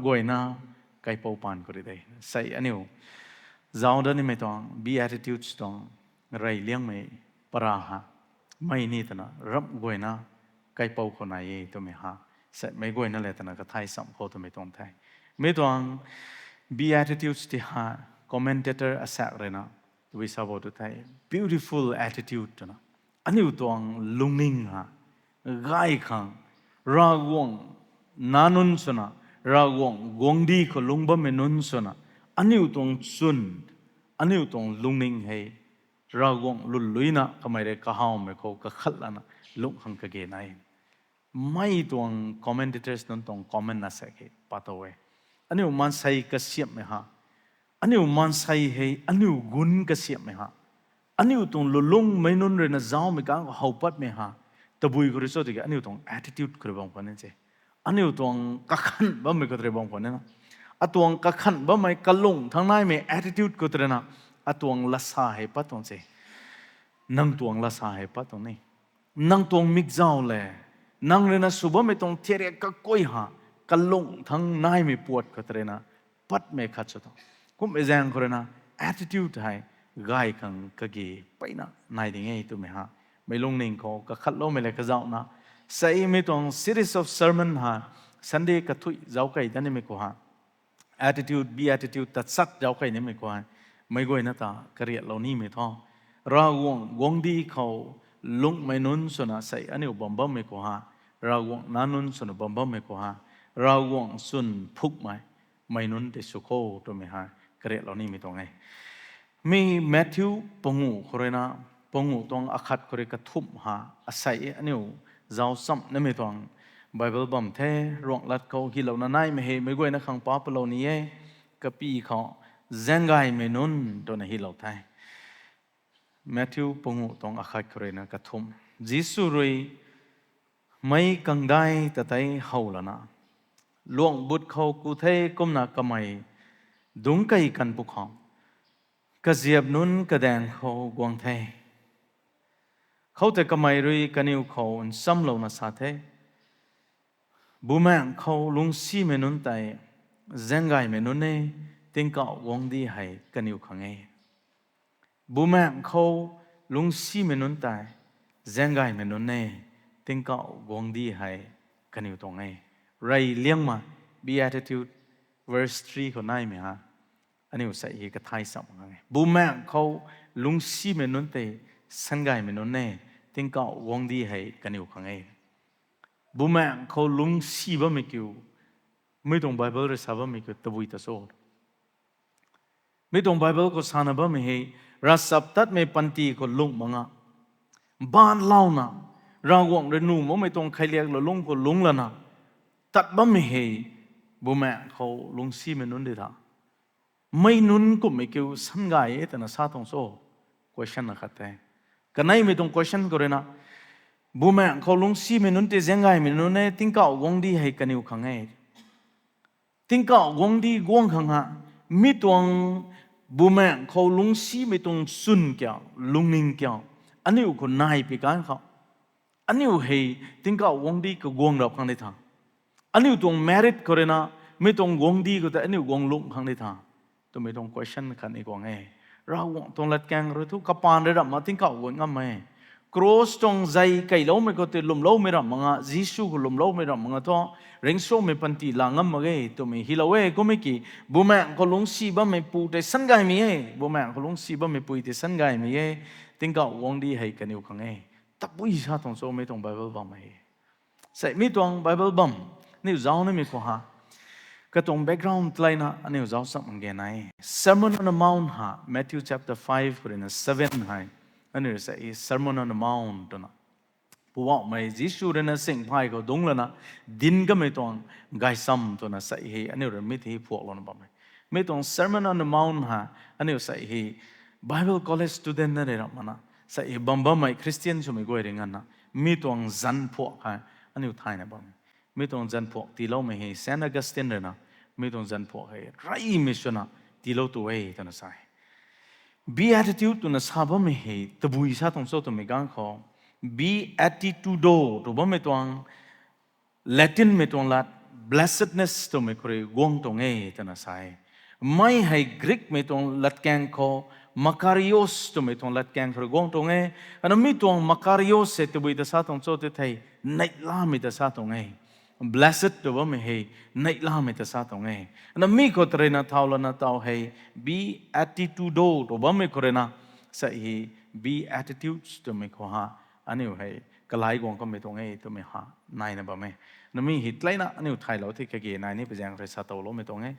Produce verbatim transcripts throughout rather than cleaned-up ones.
guayna kaipou paan khou rui de. Sei aniu zauc dat nimei tuang Beatitudes tuang rey liangmei para ha, mei ni twna ramh guayna kaipou khou nai e twmei ha, sei meic guayna le twna kathay sam khou twmei tuang the. Mi tuang Beatitudes ti ha commentator asaekc rui na tabui sa bo tu the, beautiful attitude twna, aniu tuang lungning ha gay khang, Ravguangc nac nunc swna, Ravguangc guangcdic khou lungc bammei nunc swna, aniu tuang chwn, aniu tuang lungning hei Ravguangc lwnluina kamei rui kahawmei khou kakhat lana lungh khang kage nai. Mei tuang commentators nunc tuang comment na sa khe pa tow e. Aniu maansei kasiamhmei ha, aniu maansei hei aniu gunc kasiamhmei ha, aniu tuang lulungmei nunc rui na zaucmei kang khou how patmei ha, tabui khou rui cho tiki aniu tuang attitude khou rui bam khwan ni se. Aniu tuang kakhanh bammei khou rui bam khwan nina, atuang kakhanh bammei kalung thang naimei attitude khou rui na, atuang lasa hei pat tuang se. Nang tuang lasa hei pat tuang ni, nang tuang mikzau le, nang rui na sw bammei tuang thiariak kakuai ha, kalung thang naimei puat khou rui na patmei khat sw tuang. Kummei zaeng khou rui na attitude hei gay khang kage peyna nai ding e twmei ha, meic lungning khou kakhatloumei le kazauhna, sei mi tuang series of sermon ha, Sunday kathuic zauc key dat nimei khou ha, attitude, beatitude ta chat zauc key nimei khou ha, meic guayna ta kariatlou nimei thu, Ravguangc guangcdic khou lungcmei nunc swna sei aniu bam bammei khou ha, Ravguangc nac nunc swna bam bammei khou ha, Ravguangc chwn phukmei mei nunc tei sw kho twmei ha, kariatlou nimei tuang e. Mi Matthew panguh khou rui na, panguh tuang akhat khou rui kathumh ha, asei aniu zauc cham nimei tuang Bible bam the, ruanglat khou hylouna naimei hei meic guayna khang pa palou ni e, kapi khou zaenggaymei nunc twna hylou the. Matthew panguh tuang akhat khou rui na kathumh. Jisu rui meic kangdai ta tei how lana, luangbut khou ku the kumna kamei dungc key kan pwkhou, kaziap nunc kadaeng khou guang the. Khoutei kamei rui kaniw khou nchamlouna sa the, Bumaengh khou lungcsimei nunc tei zaenggaymei nunc e, tingkauh guangcdic hei kaniw khang e. Bumaengh khou lungcsimei nunc tei zaenggaymei nunc e, tingkauh guangcdic hei kaniw tuang e. Rey liangmei, Beatitude, verse three khou naimei ha, aniu sei hei kathay cham khang e. Bumaengh khou lungcsimei nunc tei zaenggaymei nunc e, tingkauh guangcdic hei kaniw khang e. Bumaengh khou lungcsi bammei kiu, mi tuang Bible rui sa bammei kiu tabui ta cho? Mi tuang Bible khou sana bammei hei, ravchaptatmei panty khou lungh mak nga, baanlouna, Ravguangc rui nuh makmei tuang kheiliak lulungc khou lungc lana tat bammei hei, bumaengh khou lungcsimei nunc di tha? Mei nunc kumhmei kiu zaenggay e twna sa tuang cho? Question na khat the. Kaneimei tuang question khou rui na, bumaengh khou lungcsimei nunc tei zaenggaymei nunc e, tingkauh guangcdic hei kaniw khang e. Tingkauh guangcdic guang khang ha, mi tuang bumaengh khou lungcsimei tuang chwn kiu, lungning kiu, aniu khou nai pi kan khou, aniu hei tingkauh guangcdic kaguang rap khang di tha? Aniu tuang merit khou rui na, mi tuang guangcdic khou tei aniu guang lungh khang di tha? Twmei tuang question khatni guang e. Ravguangc tuang latkaeng rui thu kapaan rui ramh mak, tingkauh guang ngam e. Cross tuang zei keyloumei khou tei lwmloumei ramh mak nga, Jisu khou lwmloumei ramh mak nga thu, ringcsuangmei panty laa ngam mak ge twmei hylou e. Kummei ki, bumaengh khou lungcsi bammeipu tei zaenggaymei e, bumaengh khou lungcsi bammeipu tei zaenggaymei e, tingkauh guangcdic hei kaniw khang e. Tabui sa tuang cho mi tuang Bible bam e? Sei mi tuang Bible bam, aniu zauc nimei khou ha, katuang background tei layna aniu zauc cham nge nai. Sermon on the Mount ha, Matthew chapter five khou rui na seven hei, aniu sei Sermon on the Mount twna, Poubauhmei Jisu rui na singphay khou dungc lana dinc kamei tuang gaychamv twna sei hei aniu rui mi tei phuaklouna bam e. Mi tuang Sermon on the Mount ha, aniu sei hei Bible college student na rui ramh makna, sei hei bam bammei Christian swmei guay rui nganvna, mi tuang zanc phuak hei aniu thayna bam e. Mi tuang zanc phuak tiiloumei hei Saint Augustine rui na, mi tuang zanc phuak hei reymei swna tiilou tu e twna sa e. Beatitude twna sa bammei hei tabui sa tuang cho twmei ganv khou, beatitudo tw bammei tuang Latinmei tuang lat, blessedness twmei khou rui guang tuang e twna sa e. Mei hei Greekmei tuang latkaeng khou makarios twmei tuang latkaeng khou rui guang tuang e. Ana mi tuang makarios hei tabui ta sa tuang cho tei thei, neihlamei ta sa tuang e. Blessed tw bammei hei neihlamei ta sa tuang e. Ana mi khou tarina thau lana taw hei beatitudo tw bammei khou ruina, sa hei beatitudes twmei khou ha, aniu hei kalai guang kamei tuang e twmei ha, naina bam e. Nami hei tleina aniu thaylou the kage nai ni pui zaeng rui sa towloumei tuang e.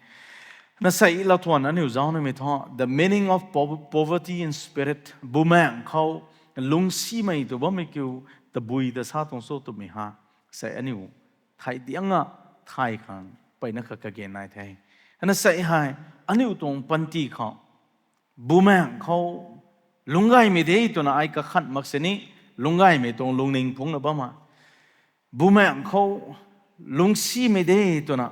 Na sa lau thuan aniu zauc nimei thu, the meaning of po-, poverty in spirit, bumaengc khou lungcsimei tw bammei kiu tabui ta sa tuang cho twmei ha, sa aniu thay dianga thay khang mpeyna kha kage nai the. Na sa hei, aniu tuang panty khou, bumaengc khou lungcgaymei de twna ai kakhanh mak sini, lungcgaymei tuang lungning phungcna bam e. Bumaengc khou lungcsimei de twna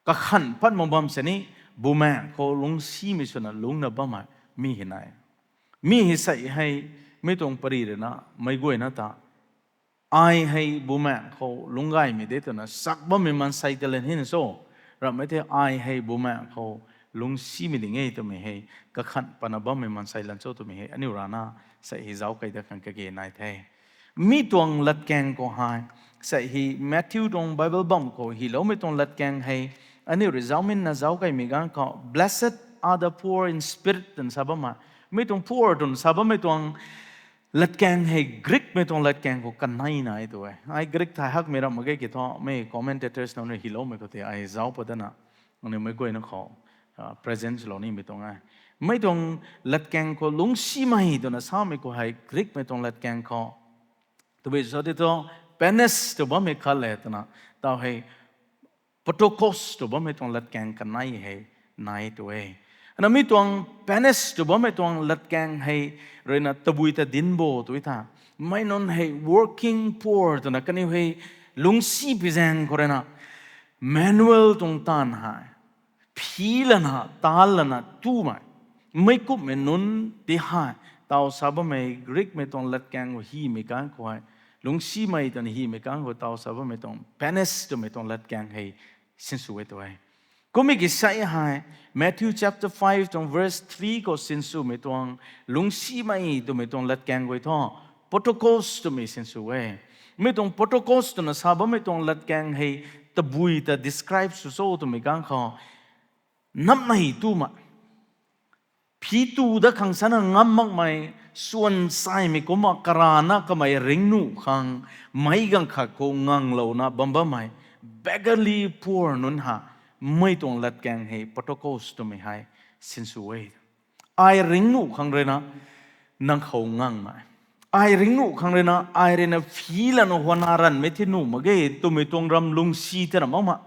kakhanh pat mak bam sini, bumaengc khou lungcsimei swna lungcna bam e, mi hei nai. Mi hei sa hei, mi tuang pary ruina meic guayna ta, ai hei bumaengc khou lungcgaymei de twna sak bammei maansei ta lan hina cho, ramhmei the ai hei bumaengc khou lungcsimei ding e twmei hei kakhanh patna bammei maansei lan cho twmei hei aniu rana sa hei zauc kei dat khang kage nai the. Mi tuang latkaeng khou hei, sa hei Matthew tuang Bible bam khou hyloumei tuang latkaeng hei, aniu rui zaucminna zauc keymei ganv khou, Blessed are the poor in spirit twna sa bam e. Mi tuang poor twna sa bammei tuang latkaeng hei Greekmei tuang latkaeng khou kanei nai tw e. Ai Greek thay hakmei ramh mak ge ki thu, mei commentators nunc rui hyloumei khou tei ai zauc pat dana, aniu meic guayna khou present lou nimei tuang e. Mi tuang latkaeng khou lungcsimei twna samei khou hei Greekmei tuang latkaeng khou tabui cho tei thu, penis tw bammei khat le twna, taw hei ptochos tw bammei tuang latkaeng kanei hei nai tw e. Ana mi tuang penis tw bammei tuang latkaeng hei ruina tabui ta dinc bo tw tha, meic nunc hei working poor twna kaniw hei lungcsi pui zaeng khou ruina manual tuang taanv hei phi lana, taanv lana tumei, meic kumhmei nunc ti hei, taw sa bammei Greekmei tuang latkaeng khou hymei kang khou hei, lungcsimei twna hymei kang khou taw sa bammei tuang penis twmei tuang latkaeng hei sinsw e tw e. Kummei ki sa hei, Matthew chapter five tuang verse three khou sinswmei tuang lungcsimei twmei tuang latkaeng guay thu, ptochos twmei sinsw e. Mi tuang ptochos twna sa bammei tuang latkaeng hei tabui ta describe sw cho twmei kang khou, napnei tumei, phi tu dat khang sana ngam makmei, swan saimei kumna karana kamei ringcnuh khang, meic ganv khat khou nganglouna bam bammei, beggarly poor nunc ha, mei tuang latkaeng hei ptochos twmei hei sinsw e. Ai ringcnuh khang ruina nang khou ngangmei, ai ringcnuh khang ruina ai ruina phi lana huana ranvmei thi nuh mak ge twmei tuang ram lungcsi tei ra makmei,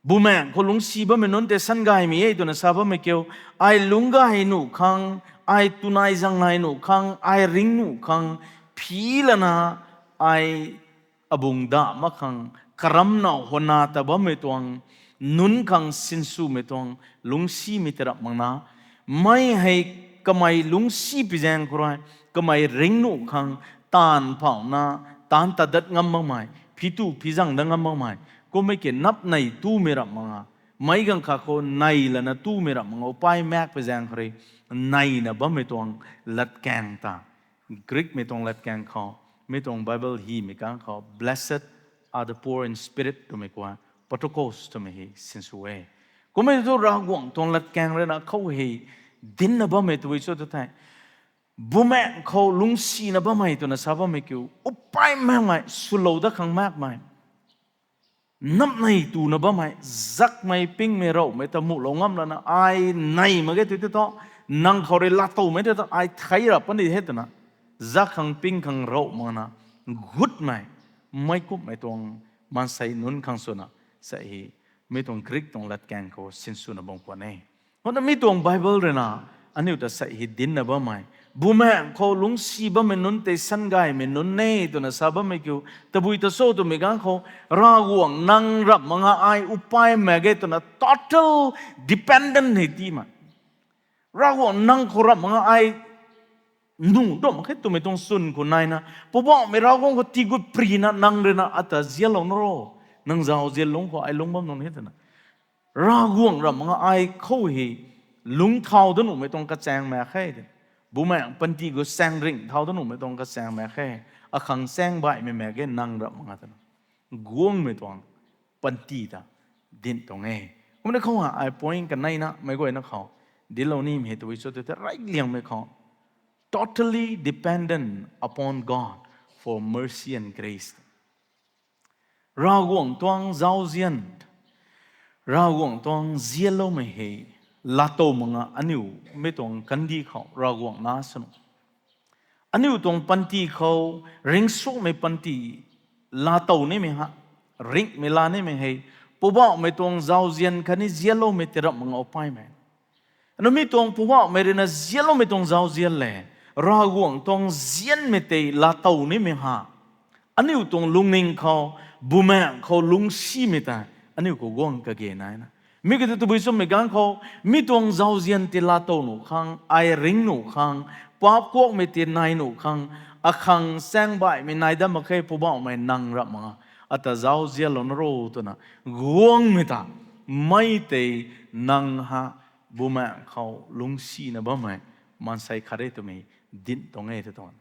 bumaengc khou lungcsi bammei nunc tei sangaymei e twna sa bammei kiu, ai lungcgay nuh khang, ai tunai zangnai nuh khang, ai ringcnuh khang, phi lana ai abung dahc mak khang, karamna huana ta bammei tuang, nunc khang sinswmei tuang, lungcsimei tei rap makna, mei hei kamei lungcsi pui zaeng khou rui, kamei ringcnuh khang, taanv phauna, taanv ta dat ngam makmei, phi tu phi zang dat ngam makmei, kummei ki napnei tumei rap makna, meic ganv khat khou nei lana tumei rap makna, upai maek pui zaeng khou rui, neina bammei tuang latkaeng ta, Greekmei tuang latkaeng khou, mi tuang Bible hymei kang khou, Blessed are the poor in spirit twmei khou, ptochos twmei hei sinsw e. Kummei thu Ravguangc tuang latkaeng ruina khou hei dincna bammei tabui cho tw thei, bumaengc khou lungcsina bammei twna sa bammei kiu, upai maekmei, swlou dat khang maekmei, napnei tuna bammei, zakmei, pingmei, ravmei ta muhlou ngam lana, ai nei mak ge tw tei thu, nang khou rui lattowmei tei thu ai thei rap puni he twna, zak khang, ping khang, rav makna gutmei, meic kumhmei tuang maansei nunc khang swna, sa hei, mi tuang Greek tuang latkaeng khou sinswna bam khwan e. Kumna mi tuang Bible ruina, aniu ta sa hei dincna bammei, bumaengc khou lungcsi bammei nunc tei sangaymei nunc e twna sa bammei kiu, tabui ta cho twmei kang khou, Ravguangc nang rap makna ai upai maek ge twna total dependent hei tiimei, Ravguangc nang khou rap makna ai nuh ram mak khe twmei tuang swn khou naina, Poubauhmei Ravguangc khou tiigut prina nang ruina ata zianlou na ro, nang zauzian lungc khou ai lungc bam nung ni twna, Ravguangc ram mak nga ai khou hei lungc thau dat nuhmei tuang kachaeng mak khe. Bumaengh panty khou saeng ringh thau dat nuhmei tuang kachaeng mak khe. Akhang saeng baihmei mak ge nang ram mak nga twna, guangmei tuang panty ta dinc tuang e. Kumna khou ha ai point kaneina meic guayna khou dinclou nimei hei tabui cho tw the, reyliangmei khou, totally dependent upon God for mercy and grace. Ravguangc tuang zauzian, Ravguangc tuang zianloumei hei laatow mak nga aniu mei tuang kandih khou Ravguangc na sw nuh, aniu tuang panty khou ringcsuangmei panty laatow nimei ha, ringhmei laa nimei hei Poubauhmei tuang zauzian khatni zianloumei ti ram mak nga upaymei. Aniu mi tuang Poubauhmei ruina zianloumei tuang zauzian le, Ravguangc tuang zianmei tei laatow nimei ha, aniu tuang lungning khou, bumaengh khou lungcsimei ta aniu khou guang kage naina, mi kata tabui chwmei ganv khou, mi tuang zauzian ti laatow nuh khang, ai ringc nuh khang, paap kuakmei ti nai nuh khang, akhang saeng baihmei nai dat mak khe Poubauhmei nang ram mak nga, ata zauzianlou na ro twna guangmei ta, mei tei nang ha bumaengh khou lungcsina bammei maansei khat e twmei dinc tuang e tw tuang.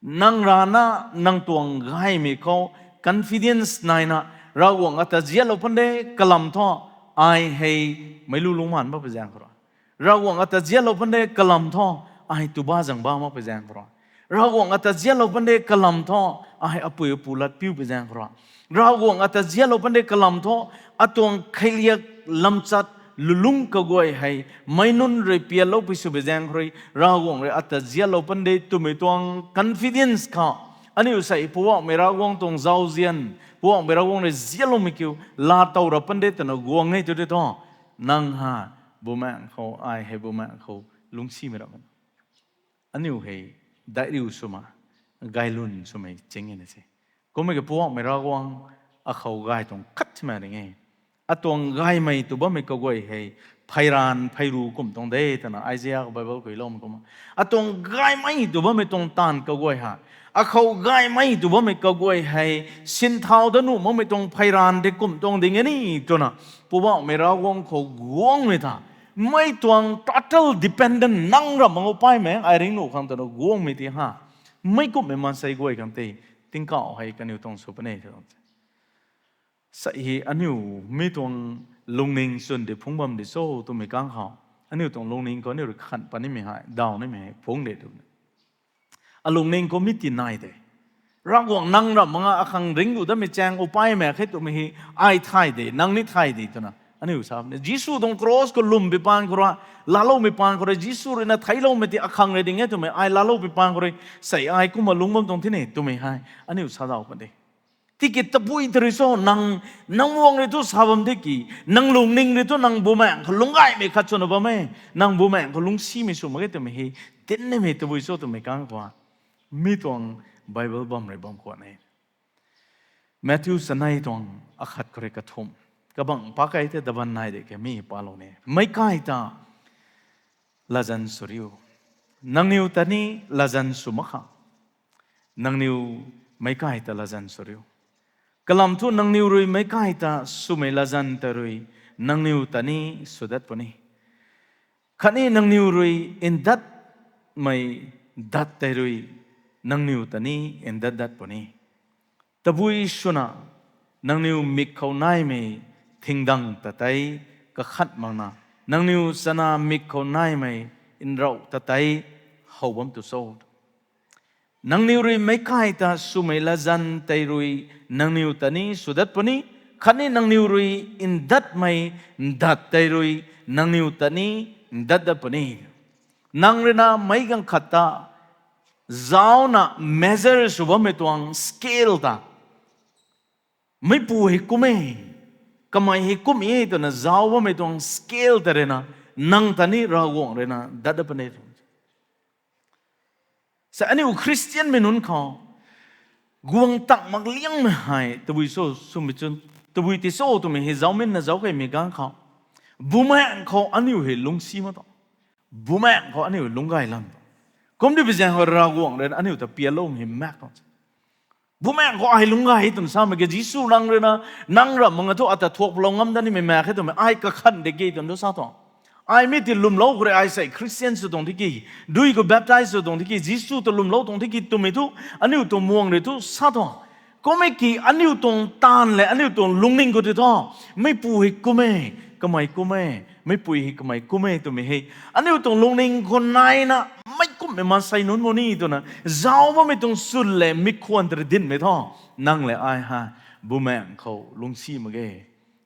Nang rana nang tuang gaymei khou confidence naina, Ravguangc ata zianlou pun de kalam thu, ai hei meic lu lungcmaanc makpui zaeng khou rui, Ravguangc ata zianlou pun de kalam thu, ai tuba zang ba makpui zaeng khou rui, Ravguangc ata zianlou pun de kalam thu, ai apui apu lat piupui zaeng khou rui, Ravguangc ata zianlou pun de kalam thu, atuang kheiliak lamchat lulungc kaguay hei meic nunc rui pianlou pui swpui zaeng khou rui, Ravguangc rui ata zianlou pun de twmei tuang confidence khou, aniu sei Poubauhmei Ravguangc tuang zauzian, Poubauhmei Ravguangc rui zianloumei kiu laatow ra pun de twna guang e tw de thu, nang ha bumaengh khou, ai hei bumaengh khou lungcsimei ra aniu hei daihriu swna, gaylwn swmei ching e na se. Kummei ki Poubauhmei Ravguangc akhou gay tuang khat simei ring e. Atuang gaymei tw bammei kaguay hei pheyraan pheyru kum tuang de twna Isaia khou Bible khou iloumei kumna, atuang gaymei tw bammei tuang taanv kaguay hei, akhou gaymei tw bammei kaguay hei sinthau dat nuh makmei tuang pheyraan de kum tuang ding e ni twna, Poubauhmei Ravguangc khou guangmei ta, mei tuang total dependent nang ram mak nga upaymei ai ringc nuh khang twna guangmei ti ha, mei kumhmei maansei guay khang tei tingkauh hei kaniw tuang sw puni e. Sei hei aniu mi tuang lungning chwn di phungc bam di cho twmei kang khou, aniu tuang lungning khou aniu rui khan pat nimei hei, daw nimei hei phungc de tw. Alungning khou mi ti nai de, Ravguangc nang ram mak nga akhang ringc gu datmei chaeng upaymei khe twmei hei ai thay de, nang ni thay de twna aniu sa bam de. Jisu tuang cross khou lwm pui paan khou rui, laaloumei paan khou rui, Jisu ruina theicloumei ti akhang rui ding e twmei ai laaloupui paan khou rui, sei ai kumna lungc bam tuang thina twmei hei aniu sa daw pat de. Tiki tabui ta rui cho nang, nang guang rui thu sa bam de ki, nang lungning rui thu nang bumaengh khou lungc gaymei khat swna bam e, nang bumaengh khou lungcsimei sw mak ge twmei hei dinc nimei tabui cho twmei kang khou, mi tuang Bible bam rui bam khwan e. Matthew chanei tuang akhat khou rui kathumh, kabangc pak kei the, daban nai de ke mi palou ni. Meic kai ta latzan sw riu, nangniw ta ni latzan sw mak kha. Nangniw meic kai ta latzan sw riu. Kalam thu nangniw rui meic kai ta swmei latzan tei rui nangniw ta ni sw dat puni. Khatni nangniw rui ndatmei dat tei rui nangniw ta ni ndat dat puni. Tabui swna nangniw mik khou naimei thingdang ta tei kakhat makna, nangniw chana mik khou naimei nrauh ta tei how bam tu cho? Nangniw rui meic kai ta swmei latzan tei rui nangniw ta ni sw dat puni, khatni nangniw rui ndatmei dat tei rui nangniw ta ni ndat dat puni. Nang ruina meic ganv khat ta zauna measure sw bammei tuang scale ta, meipu hei kum e, kamei hei kum e twna zauc bammei tuang scale ta ruina nang ta ni Ravguangc ruina dat dat puni. Sa aniu Khristianmei nunc khou guang tak mak liangmei hei tabui cho, swmei chwn, tabui ti cho twmei hei zauminna zauc keymei ganv khou, bumaengh khou aniu hei lungcsi mak tuang, bumaengh khou aniu hei lungc gay lan tuang. Kum di pi zaeng khou Ravguangc rui na aniu ta pianloumei hei maek tuang se. Bumaengh khou ai lungc gay twna samei ke Jisu nang rui na, nang ramh mak nga thu ata thuak palou ngam dat nimei maek khe twmei ai kakhan de ke twna thu sa tuang. Ai mi ti lwmlou khou rui ai sei Christian sw tuang tiki, dui khou baptize sw tuang tiki, Jisu ta lwmlou tuang tiki twmei thu, aniu tuang muang rui thu sa tuang. Kum e ki aniu tuang taanv le aniu tuang lungning khou ti thu, meipu hei kum e, kamei kum e, meipui hei kamei kum e twmei hei aniu tuang lungning khou naina, meic kumhmei maansei nunc mak ni twna zauc bammei tuang swn le mi khwan ta rui dincmei thu, nang le ai hei bumaengh khou lungcsi mak ge,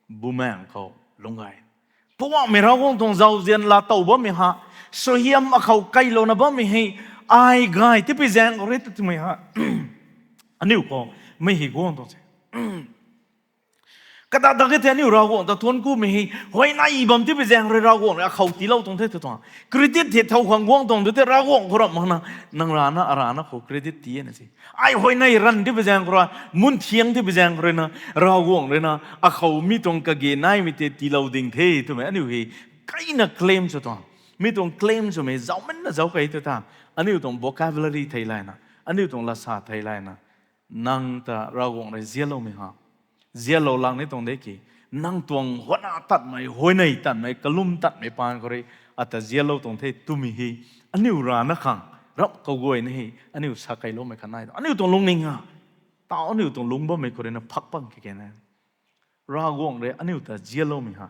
bumaengh khou lungc gay. Poubauhmei Ravguangc tuang zauzian laatow bammei ha, suaihiam akhou kailouna bammei hei, ai gay tipui zaeng khou rui twmei ha, aniu khou mei hei guang tuang se. Kata dak e the aniu Ravguangc ta thuanc kumei hei, huayney bam tipui zaeng rui Ravguangc rui akhou tiilou tuang the tw tuang. Credit hei thow khang guang tuang tu the Ravguangc khou ramh mak na, nang rana arana khou credit tii na se. Ai huayney ranv tipui zaeng khou rui, mun thiang tipui zaeng khou rui na, Ravguangc rui na akhou mi tuang kage naimei tei tiilou ding the twmei aniu hei kaina claim sw tuang. Mi tuang claim swmei zauc manna zauc kei tu ta, aniu tuang vocabulary thei layna, aniu tuang lasa thei layna, nang ta Ravguangc rui zianloumei ha, zianlou lang ni tuang de ki, nang tuang huana tatmei, huayney tatmei, kalum tatmei paan khou rui ata zianlou tuang the twmei hei aniu rana khang ramh kaguayna hei aniu sa kailoumei kha nai tu aniu tuang lungning ha, tau aniu tuang lungc bammei khou rui na phak pang ke ke na, Ravguangc rui aniu ta zianloumei ha,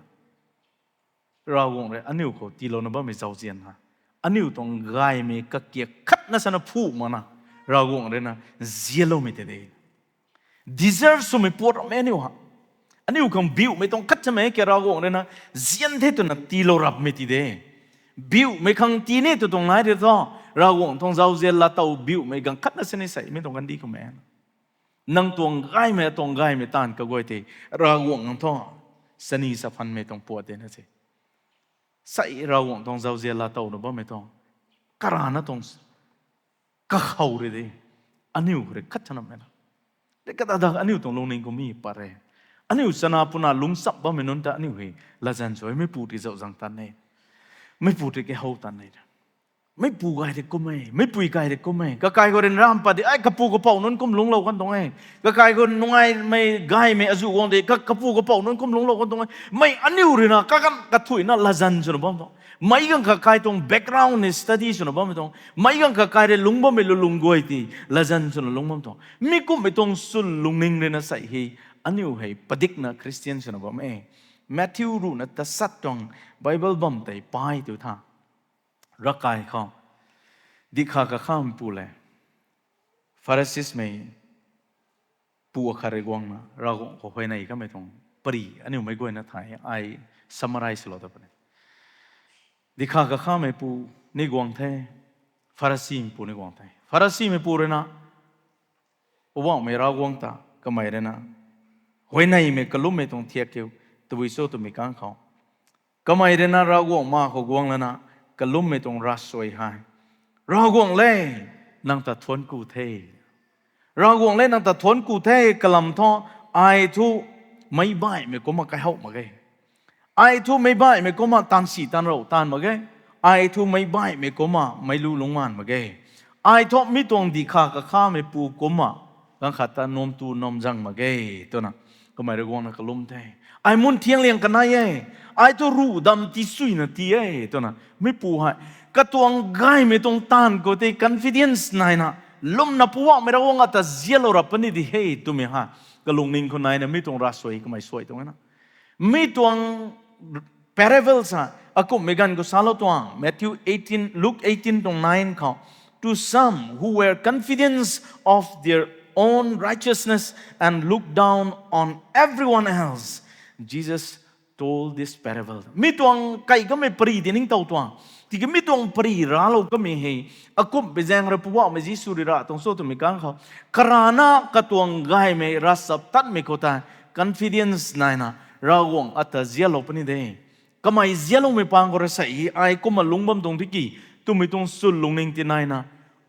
Ravguangc rui aniu khou tiilouna bammei zauzian ha, aniu tuang gaymei kakiak khatna sana phu mak na, Ravguangc rui na zianloumei tei de. Deserve swmei puat rammei aniu ha, aniu khang biuhmei tuang khat samei ke Ravguangc rui na zian the twna tiilou rapmei ti de. Biuhmei khang tii ni tw tuang nai de thu, Ravguangc tuang zauzian laatow biuhmei ganv khatna sini sei mi tuang kandih khou mei nang tuang gaymei, atuang gaymei taanv kaguay tei Ravguangc nang thu sani sa phanmei tuang puat de na se. Sei Ravguangc tuang zauzian laatowna bammei tuang karana tuang kakhou rui de, aniu rui khat chanamei na, de kata dak aniu tuang lungning khou mi pat re. Aniu chana puna lungcham bammei nunc ta aniu hei latzan sw e, meipu ti zauh zang tan e, meipu ti kaihow tan e. Meipu gay de kum e, meipui gay de kum e, kakai khou ryanramv pat de, ai kapu kapouc nunc kum lungclou kan tuang e, kakai khou nungaimei gaymei azuh guang de, ka- kapu kapouc nunc kum lungclou kan tuang e, mei aniu rui na kaganv kathuicna latzan swna bam tuang, meic ganv kakai tuang background ni study swna bammei tuang, meic ganv kakai rui lungc bammei lulung guay ti latzan swna lungc bam tuang, mi kumhmei tuang swn lungning rui na sei hei aniu hei padikna Christian swna bam e. Matthew ruhna tasat tuang Bible bam tei pai tu tha, ravkai khou dihkha kakhameipu le Pharisimei pu akhat rui guangna Ravguangc khou huayney kamei tuang pari aniu meic guayna thay ai summarize lou ta puni. Dihkha kakhameipu ni guang the, Pharisimeipu ni guang the. Pharisimeipu rui na Poubauhmei Ravguangc ta kamei rui na huayneymei kalummei tuang thiak kiu tabui cho twmei kang khou, kamei rui na Ravguangc ma khou guang lana kalummei tuang ravsuai hei, Ravguangc le, nang ta thuanc ku the. Ravguangc le, nang ta thuanc ku the, kalam thu ai thu meic baihmei kumna kaihouh mak ge. Ai thu meic baihmei kumna taanv si taanv rou taanv mak ge. Ai thu meic baihmei kumna meic lu lungcmaanv mak ge. Ai thu mi tuang dihkha kakhameipu kumna ganv khat ta nuam tu nuam zang mak ge, twna kamei rui guangna kalum the. Ai mun thiangliang kanei e. Ai thu ruh dam tiisuina tii e, twna mipu hei katuang gaymei tuang taanv khou tei confidence naina lwmna Poubauhmei Ravguangc ata zianlou rap puni di he twmei hei kalungning khou naina mi tuang ravsuai kamei suai tuang e na. Mi tuang parable sa akumhmei ganv khou salou tuang, Matthew eighteen, Luke eighteen tuang nine khou, to some who were confident of their own righteousness and looked down on everyone else, Jesus told this parable. Mi tuang kai kamei pari ti ningtow tuang. Tiki mi tuang pari raclou kamei hei akumhmei zaeng rui Poubauhmei Jisu rui rah tuang cho twmei kang khou, karana katuang gaymei ravchaptatmei khou tei confidence naina Ravguangc ata zianlou puni de. Kamei zianloumei pang khou rui sei hei ai kumna lungc bam tuang tiki twmei tuang swn lungning ti naina,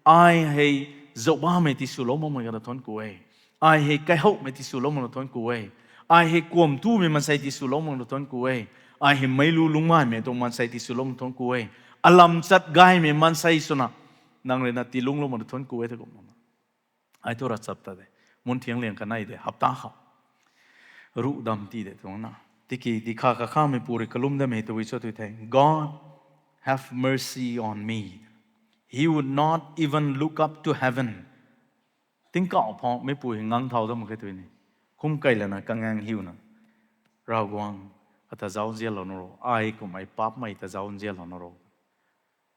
ai hei zauhbamei tiswlou makmei kata thuanc ku e. Ai hei kaihouhmei tiswlou makna thuanc ku e. Ai hei kuam tumei maansei tiswlou makna thuanc ku e. Ai hei meic lu lungcmaanvmei tuang maansei tiswlou makna thuanc ku e. Alam chat gaymei maansei swna Nang rui na tii lungclou mak thu thuanc ku e the kum na. Ai thu ravchap ta de. Mun thiang liang kanei de. Hapta khou ruh dam ti de tuang na. Tiki dikha kakhameipu rui kalum damei tei cho tu the. God, have mercy on me. He would not even look up to heaven. Tingkauh phou meipu hei ngang thau dam mak khe tw ni. Kum kei lana kangang hiuna. Ravguangc, ata zauc nzianlou na ro. Ai kummei paapcmei ta zauc nzianlou na ro.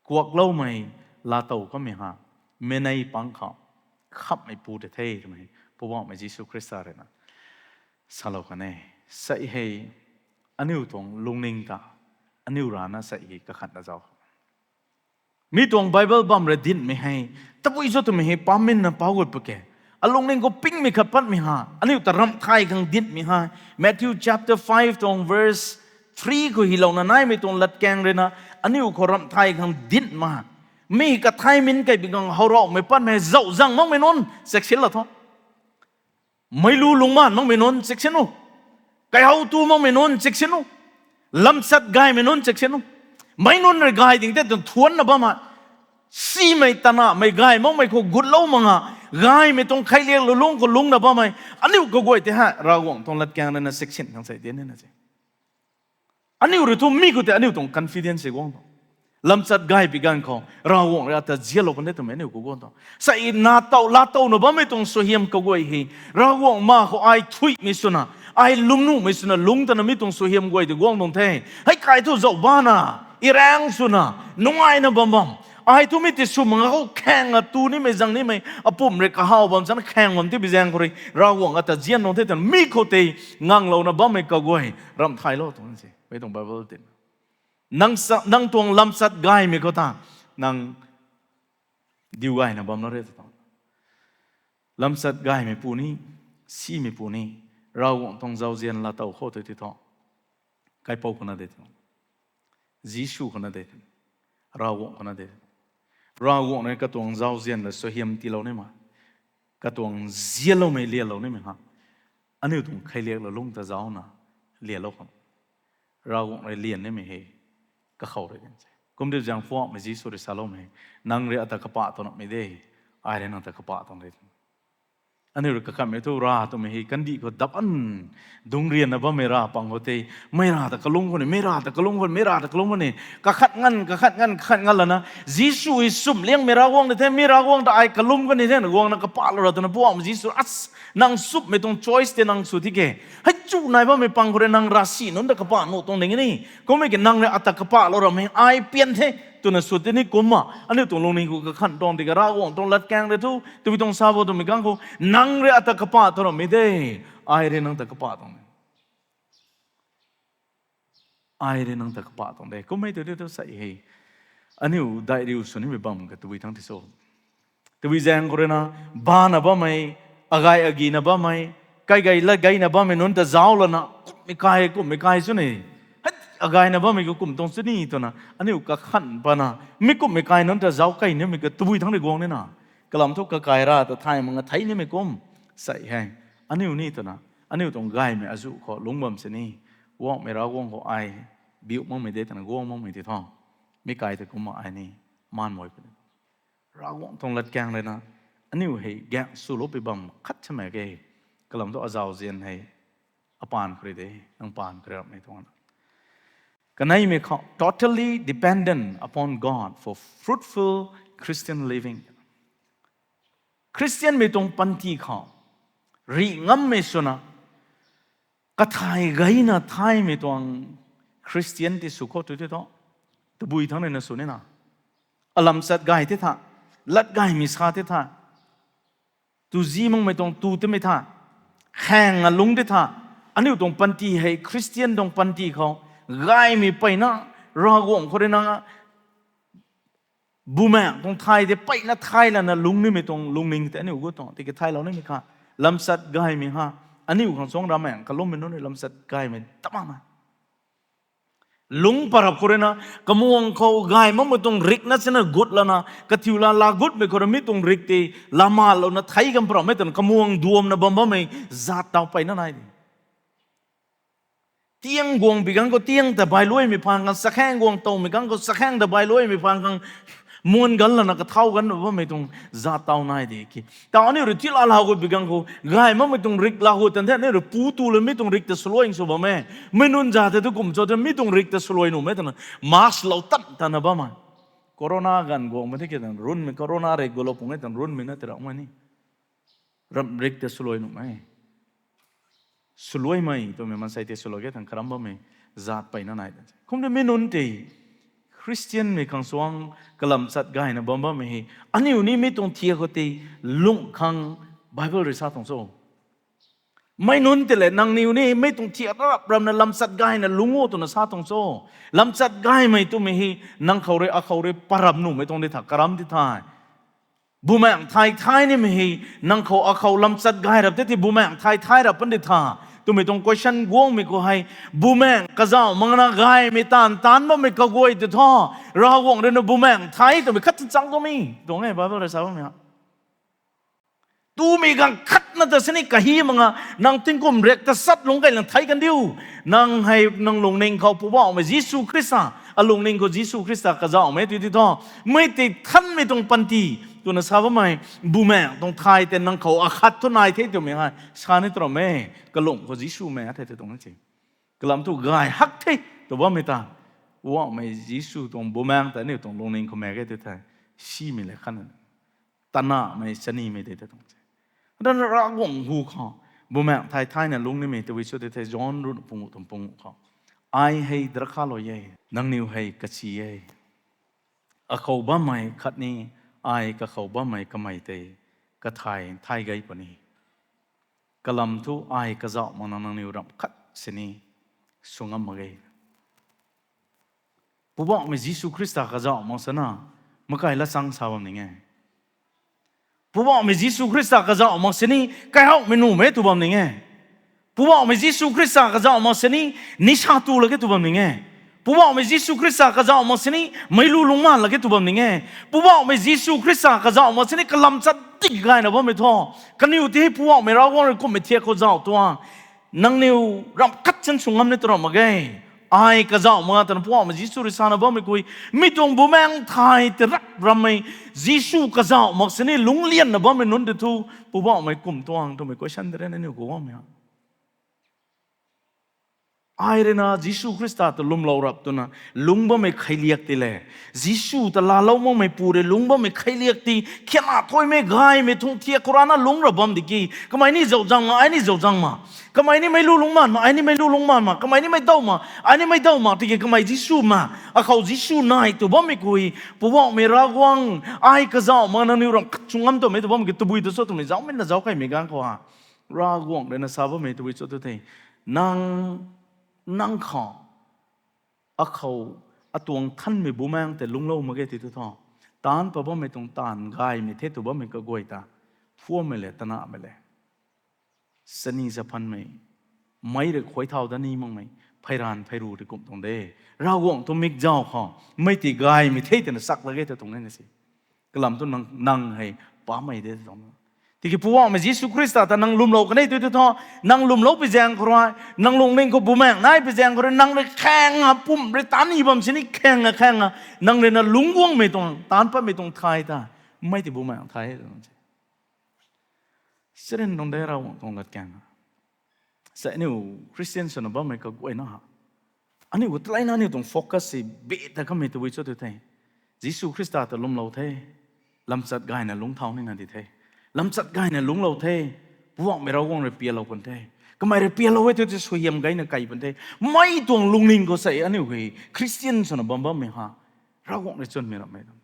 Kuakloumei laatow kamei ha, menei pang khou khamhmeipu tei the twmei Poubauhmei Jisu Khrista rui na salou kan e. Sei hei aniu tuang lungning ta, aniu rana sei hei kakhat na zauc. Mi tuang Bible bam rui dincmei hei, tabui cho twmei hei pamminna pau gut pw ke. Alungning khou pingmei khat patmei ha, aniu ta ramh thay khang dincmei ha. Matthew chapter five tuang verse three khou hylouna naimei tuang latkaeng rui na, aniu khou ramh thay khang dinc ma. Mi kathai min kei bi gang how raumei patmei zauh zang makmei nunc, check sin la tho. Meic lu lungcmaanv makmei nunc, check sin u. Kaihow tu makmei nunc, check sin u. Lamchat gaymei nunc, check sin u. Meic nunc rui gay ding tei tuang thuanc na bammei, simei tanamei gay makmei khou gutlou mak nga, gaymei tuang kheiliak lulungc khou lungc na bammei, aniu kaguay tei hei Ravguangc tuang latkaeng rui na check sin khang sei dinc na se. Aniu rui thu mi khou tei aniu tuang confidence se guang tho. Lamchat gay bi ganv khou Ravguangc rui ata nzianlou kan de twmei aniu khou guang tho. Sei na tow, laatowna bammei tuang suaihiam kaguay hei, Ravguangc ma khou ai thuimei swna, ai lungnuhmei swna lungc tana mi tuang suaihiam guay tei guang tuang the. Hei kai thu zauh bana, iraeng swna, nungaina bam bam. Ai thu mi tei sw mak nga khou khaeng a tu nimei zang nimei, apumc rui kahaw bam chana khaeng bam ti bi zaeng khou rui, Ravguangc ata nzian tuang the twna mi khou tei nganglouna bammei kaguay ramh thaylou tuang se. Mei tuang Bible tin. Nang sa, nang tuang lamchat gaymei khou ta, nang diu gayna bam na re ta tho. Lamchat gaymeipu ni, simeipu ni, Ravguangc tuang zauzian laatow khou tei ti tho. Kaipouc khou na de tho. Jisu khou na de tho. Ravguangc khou na de tho. Ravguangc rui katuang zauzian la suaihiam tiilou nimei, katuang nzianloumei lianlou nimei ha, aniu tuang kheiliak lulungc ta zaucna lianlou khang Ravguangc rui lian nimei hei kakhou rui din se. Kumdiu zaeng Poubauhmei Jisu rui saloumei, nang rui ata kapah tuang ramei de, ai rui nang ta kapah tuang de. Aniu rui kakhatmei thu rav twmei hei kandih khou dap an, dungc rianna bammei rav pang khou tei, mei rav ta kalum khou ni, mei rav ta kalum khou ni, mei rav ta kalum khou ni, kakhat nganv, kakhat nganv, kakhat nganv lana, Jisu hei sumh liangmei Ravguangc ni the, mi Ravguangc ta ai kalum kan ni the na guangna kapahlou ra twna Poubauhmei Jisu, as, nang sumhmei tuang choice tei nang sw ti ke. Hei chu nai bammei pang khou rui nang ravsic nunc ta kapah nuh tuang ding ni. Kummei ki nang rui ata kapahlou ramei ai pian the twna sw ti ni kumna, aniu tuang lungning khou kakhan tuang ti ka Ravguangc tuang latkaeng rui thu, tabui tuang sa bo twmei kang khou, nang rui ata kapah tuang ramei de, ai rui nang ta kapah tuang de. Ai rui nang ta kapah tuang de. Kummei tu di tu sei hei, aniu daih riu sw nimei bam ka tabui thangc ti so. Tabui zaeng khou rui na, bana bammei, agay agina bammei, kai gay lat gayna bammei nunc ta zauc lana, kummei kai, kummei kai sw ni. Hei, agayna bammei khou kum tuang sw ni twna, aniu kakhan pana, mi kummei kai nunc ta zauc key nimei ka tabui thangc rui guang nina. Kalam thu kakai rav ta thay mak nga thei nimei kum, sei hei, aniu ni twna, aniu tuang gaymei azuh khou lungc bam sini, guangmei Ravguangc khou ai biu makmei de twna guang makmei ti tho. Mi kai tei kumna ai ni maan mai puni. Ravguangc tuang latkaeng rui na, aniu hei gaeng swlou pi bam khat chamei ke. Kalam thu azauzian hei, apaan khou rui de, nang paan khou rui ramei tuang na. Kaneimei khou, totally dependent upon God for fruitful Christian living. Khristianmei tuang panty khou, rih ngammei swna, kathai gayna thaymei tuang Khristian ti sw khou tu ti tho. Tabui thangc rui na sw nina. Alamchat gay ti tha, lat gaymei sa ti tha, tu zi makmei tuang tu timei tha, khaeng a lungc ti tha, aniu tuang panty hei Khristian tuang panty khou, gaymei peyna, Ravguangc khou rui na, bumaengc tuang thay de peyna thay lana lungc nimei tuang lungning tei aniu gut tuang tiki thaylou nimei kha, lamchat gaymei ha, aniu khang chuang ramaengc kalummei nunc rui lamchat gaymei tamang na. Lungc parap khou rui na, kamuang khou gay makmei tuang rik na sina gut lana, kathiu la la gutmei khou rui mi tuang rik tei, lamalouna thei kam parapmei twna kamuang duamna bam bammei, zat tau peyna nai de. Tiang guang bi kang khou tiang ta bailuaimei phaan khang, chakhaeng guang towmei kang khou chakhaeng ta bailuaimei phaan khang, Muan gan lana kathau gan bammei tuang zat tau nai de ki. Tau aniu rui tila lau gut bi gang khou, gay makmei tuang rik lau gut tan the, aniu rui pu tu le mi tuang rik ta swluai sw bam e. Mi nunc zat tei tu kum cho te mi tuang rik ta swluai nuh e twna. Mask lou tan tana bam e. Corona ganv guangmei the ki tan runmei, corona rik gulou pung e tan runmei na tei ramh ni. Ramh rik ta swluai nuh e. Swluaimei twmei maansei tei swlou ge thang karam bammei zat peyna nai. Kumna mi nunc tei Christianmei khang suang kalam chat gayna bam bammei hei. Aniu ni mi tuang thiak khou tei lung khang Bible rui sa tuang cho. Mi nunc tei le nangniw ni mi tuang thiak rap ramna lam chat gayna lung o twna sa tuang cho. Lam chat gaymei twmei hei nang khou rui akhou rui param nuhmei tuang di tha, karam di tha. Bumaengc thay thay nimei hei, nang khou akhou lam chat gay rap tei tei bumaengc thay thay rap pan di tha. Twmei tuang question guangmei khou hei, bumaengc kazauh makna gaymei taanv taanc bammei kaguay tei thu, Ravguangc rui na bumaengc thay twmei khat chang tuang mi tuang e Bible rui sa bammei ha. Twmei ganv khatna ta sini kahi makna, nang tingkum riak ta sat lungc kei lang thei kan diu. Nang hei nang lungning khou Poubauhmei Jisu Khrista, alungning khou Jisu Khrista kazauhmei tei tei thu, mei tei thanmei tuang panty twna sa bammei, bumaengc tuang thay tei nang khou akhat thu nai the twmei hei sa ni tw ram e. Kalung khou Jisu maek the tei tuang si. Kalam thu gay hak the tw bammei ta, Poubauhmei Jisu tuang bumaengc ta aniu tuang lungning khou maek e tei the, simei le khan tanamei chanimei tei tei tuang se. Dan Ravguangc hu khou, bumaengc thay thayna lungc nimei tabui cho tei the John ruhna pungu tuang pungu khou, ai hei drakhalou e, nangniw hei kachi e. Akhou bammei khatni ai kakhou bammei kamei tei kathay thay gay puni. Kalam thu ai kazauh makna nangniw ramh khat sini sw ngam mak ge. Poubauhmei Jisu Khrista kazauh mak sana, makai lat chang sa bam ning e. Poubauhmei Jisu Khrista kazauh mak sini, kaihoumei nuhmei tw bam ning e. Poubauhmei Jisu Khrista kazauh mak sini, nisa tu lak e tw bam ning e. Poubauhmei Jisu Khrista kazauh mak sini, meic lu lungcman lak e tw bam ning e. Poubauhmei Jisu Khrista kazauh mak sini, kalam chat dik gayna bammei thu, kaniw tei Poubauhmei Ravguangc rui kumhmei thiak khou zauh tuang, nangniw ramh khat chan sw ngam ni tw ram mak ge. Ai kazauh mak twna Poubauhmei Jisu rui sana bammei kui, mi tuang bumaengc thay tei rap rammei, Jisu kazauh mak sini lungc lianna bammei nunc tei thu, Poubauhmei kum tuang twmei question tei rui na aniu khou guangmei ha. Ai rui na Jisu Khrista ta lwmlou rap twna lungc bammei kheiliak tei le, Jisu ta laalou makmei pu rui lungc bammei kheiliak tei khianna thuimei gaymei tuang thiak khou rana lungc rap bam di ki, kamei ni zauczang ma, ai ni zauczang ma, kamei ni meic lu lungcman ma, ai ni meic lu lungcman ma, kamei ni meic dau ma, ai ni meic dau ma, tiki kamei Jisu ma, akhou Jisu nai tw bammei kui, Poubauhmei Ravguangc, ai kazauh mak nangniw ramh khat sw ngam twmei tw bammei ki tabui tw cho twmei zaucmei na zauc kaimei ganv khou ha, Ravguangc rui na sa bammei tabui cho tw the, nang, nang khou, akhou, atuang thanmei bumaengc tei lungclou mak ge ti tw thu, taanc pat bammei tuang taanv gaymei the tw bammei kaguay ta, phuammei le tanamei le, chani chaphanmei, meic rui khuay thau dat ni makmei, pheyran pheyru tei kum tuang de. Ravguangc tuang mikzauc khou mei tei gaymei the twna sak lak ge tw tuang e na si. Kalam thu nang, nang hei pamei de tuang. Tiki Poubauhmei Jisu Khrista ta nang lwmlou kan e tw tw thu, nang lwmlou pi zaeng khou rui, nang lungning khou bumaengc nai pi zaeng khou rui, nang rui khaeng a pumh rui taanc ni bam sini khaeng a khaeng a, nang rui na lungc guangmei tuang, taanc patmei tuang thay ta, mei tei bumaengc thay e tw tuang si. Siren tuang de Ravguangc tuang latkaeng. Sa aniu Christian swna bammei kaguayna ha, aniu khou taleina aniu tuang focus si be ta kamei tabui cho tw the, Jisu Khrista ta lwmlou the, lamchat gayna lungc thau nina di the, lamchat gayna lungclou the, Poubauhmei Ravguangc rui pialou pun the, kamei rui pialou e tw tei suaihiam gayna kai pun the, mei tuang lungning khou sa aniu hei Christian swna bam bammei ha, Ravguangc rui chwnmei rammei tuang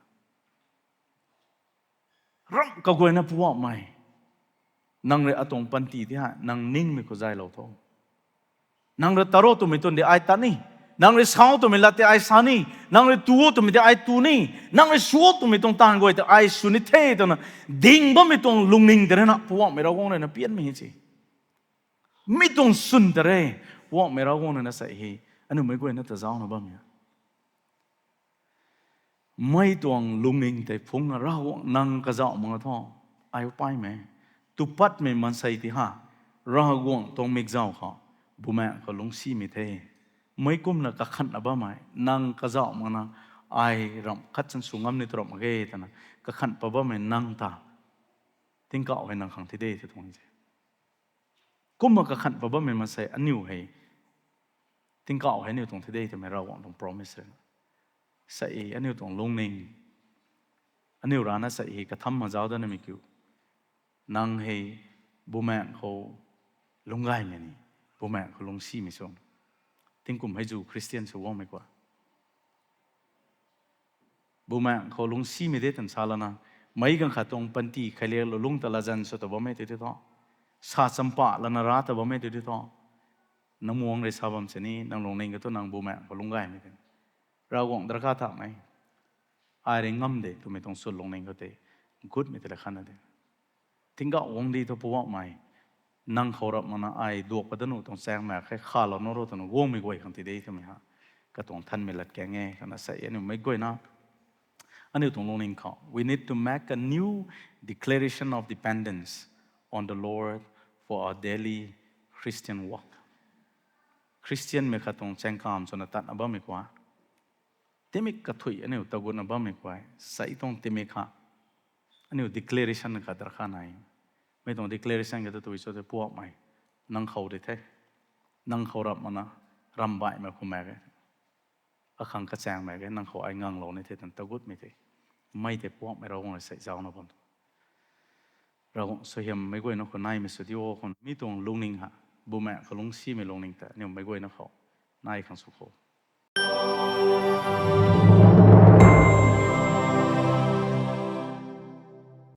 ramh kaguayna Poubauhmei, nang rui atuang panty tei hei nang ningmei khou zaylou tho. Nang rui taro twmei tuang di ai tat ni, nang rui sau twmei lat tei ai sa ni, nang rui tu twmei tei ai tu ni, nang rui sw twmei tuang taanv guay tei ai sw ni the twna ding bammei tuang lungning tei rui na Poubauhmei Ravguangc rui na pianmei hei si. Mi tuang swn ta re, Poubauhmei Ravguangc rui na sa hei, aniu meic guayna ta zaucna bammei mei tuang lungning tei phungna Ravguangc nang kazauh mak thu, ai paymei, tupatmei maansei tei ha, Ravguangc tuang mikzauc khou, bumaengc khou lungcsimei the, mei kumna kakhanna bammei nang kazauh makna, Ai ramh khat chan sw ngam ni tu ramh mak ge twna kakhanh pat bammei nang ta tingkauh hei nang khang thi de tw tuang se. Kumna kakhanh pat bammei maansei aniu hei tingkauh hei aniu tuang thi de twmei Ravguangc tuang promise rui na, sa e aniu tuang lungning, aniu rana sa e katham ma zauc dat namei kiu, nang hei Bumaengh khou lungcgaymei ni, Bumaengh khou lungcsimei sw, tingkum hei zu Christian sw guangmei khou Bumaengh khou lungcsimei de twna sa lana, meic ganv khat tuang panty kheiliak lou lungc ta latzan sw ta bammei tei tei thu, sa champah lana ra ta bammei tei tei thu, nang muang rui sa bam sini nang lungning khou tu nang Bumaengh khou lungcgaymei de, Ravguangc darkar thamei, ai rui ngam de twmei tuang sut lungning khou tei gutmei tei la khatna de. Tingkauh guang di thu Poubauhmei, nang khou rap makna ai duak pat dat nuh tuang chaeng mak khe, khalou na ro twna guangmei guay khang ti de twmei ha katuang thanmei latkaeng e twna sa e. Aniu meic guayna, aniu tuang lungning khou we need to make a new declaration of dependence on the Lord for our daily Christian walk. Christianmei khat tuang chaengkam swna tatna bammei khou, tingmik kathuic aniu tagutna bammei khou, sa e tuang tingmik kha aniu declaration khat darkar nai. Mei tuang declaration khat tu tui cho tei, Poubauhmei, nang khou di the, nang khou rap makna ramh baihmei khou mak ge, akhang kachaengmei ge, nang khou ai nganglou ni the twna tagutmei tei, mei tei Poubauhmei Ravguangc rui sa e zaucna bam Ravguangc suaihiam meic guayna khou naimei sw di o khou, mi tuang lungning ha, Bumaengh khou lungcsimei lungning ta aniu meic guayna khou nai khang sw khou